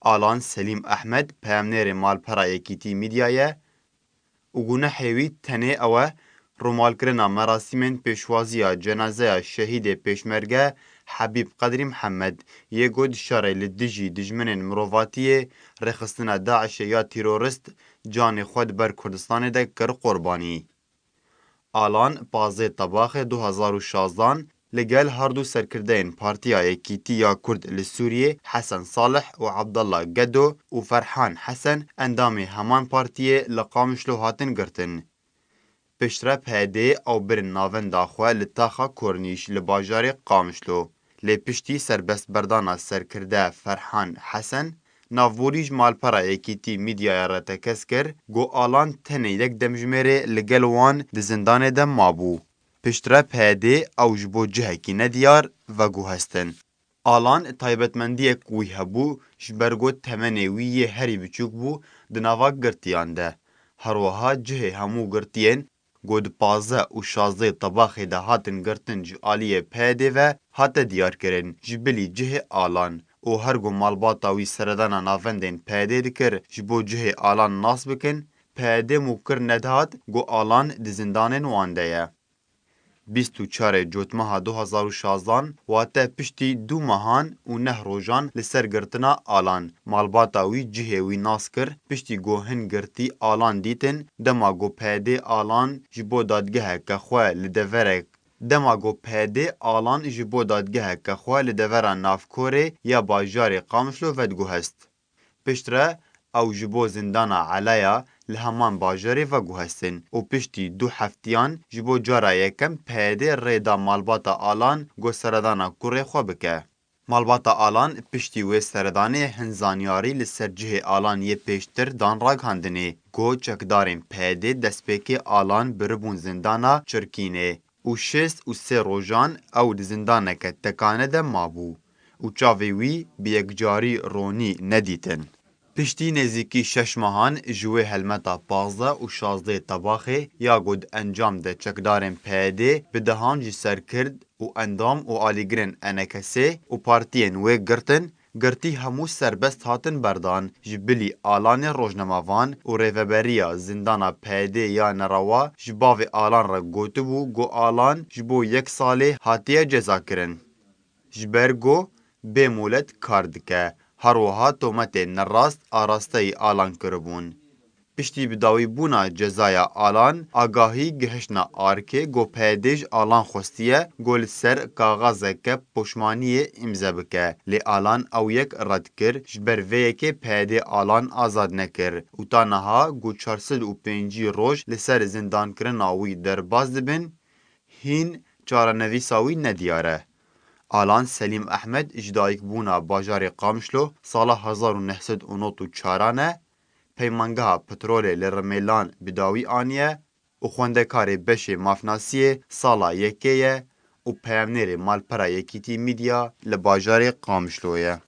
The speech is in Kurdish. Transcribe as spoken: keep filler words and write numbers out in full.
Alan Selîm Ehmed, peyamnêrê malpera Yekîtî Mîdya ye û gunehê wî tenê ew e, rûmalkirina merasîmên pêşwaziya cenazeya şehîdê pêşmerge Hebîb Qedrî Mihemed yê ku di şerê li dijî dijminên mirovatiyê, rêxistina DAIŞê ya tîrorist canê xwe di ber Kurdistanê de kir qurbanî. Alan pazdeh Tebaxê du hezar û şazdan li gel her du serkirdeyên Partiya Yekîtî ya Kurd li Sûriyê Hesen Salih û Abdullah Gedo û Ferhan Hesen endamê heman partiyê li Qamişlo hatin girtin. Piştre P Y D ew birin navenda xwe li taxa Kornîş li bajarê Qamişlo. Lê piştî serbestberdana serkirde Ferhan Hesen, navborî ji malpera Yekîtî Mîdyaya re tekez kir, got Alan tenê yek demjimêrê li gel wan di zindanê de mabû. Piştre P Y D ew ji bo cihekî nediyar veguhestin. Alan taybetmendiyek wî hebû, ji ber ku temenê wî yê herî biçûk bû di nava girtiyan de. Herwiha cihê hemû girtiyên ku di pazdeh û şazdeh Tebaxê de hatin girtin ji aliyê P Y D ve hate diyarkirin ji bilî cihê Alan û her ku malbata wî seredana navendên P Y D dikir ji bo cihê Alan nas bikin, P Y D mûkir nedihat ku Alan di zindanên wan de ye. Bîst û çarê Cotmeha du hezar û şazdan, wate piştî du mehan û neh rojan li ser girtina Alan, malbata wî cihê wî nas kir, piştî ku hin girtî Alan dîtin, dema ku P Y D Alan ji bo dadgeheke xwe li deverek, dema ku P Y D Alan ji bo dadgeheke xwe li devera navkorê ya bajarê Qamişlo vediguhest. Piştre ew ji bo zindana Elaya li heman bajarê veguhestin û piştî du heftiyan ji bo cara yekem P Y D rê da malbata Alan ku seredana kurê xwe bike. Malbata Alan piştî wê seredanê hin zanyarî li ser cihê Alan yê pêştir dan ragihandinê ku çekdarên P Y D destpêkê Alan biribûn zindana Çirkînê û şêst û sê rojan ew di zindaneke tekane de mabû û çavê wî bi yekcarî ronî nedîtin. Piştî nêzîkî şeş mehan ji wê helmeta pazdeh û şazdeh Tebaxê ya ku di encam de çekdarên P Y D bi dehan ji serkird û endam û alîgirên E N K S ê û partiyên wê girtin, girtî hemû serbest hatin berdan, ji bilî Alanê rojnamevan û rêveberiya zindana P Y D ya nerewa ji bavê Alan re gotibû ku Alan ji bo yek salê hatiye cezakirin. Ji ber ku bê molet kar dike, her wiha tometên nerast arasteyî Alan kiribûn. Piştî bidawîbûna cezaya Alan, agahî gihiştine arkê ku P Y D ji Alan xwestiye ku li ser kaxezeke poşmaniyê îmze bike, lê Alan ew yek red kir, ji ber vê yekê P Y D Alan azad nekir û ta niha ku çar sed û pêncî roj li ser zindankirina wî derbas dibin, hîn çarenivîsa wî nediyar e. Alan Selîm Ehmed ji dayikbûna bajarê Qamişlo sala hezar û neh sed û nod û çaran e, peymangeha petrolê li Rimêlan bi dawî aniye û xwendekarê beşê mafnasiyê sala yekê ye û peyamnêrê malpera Yekîtî Mîdya li bajarê Qamişlo ye.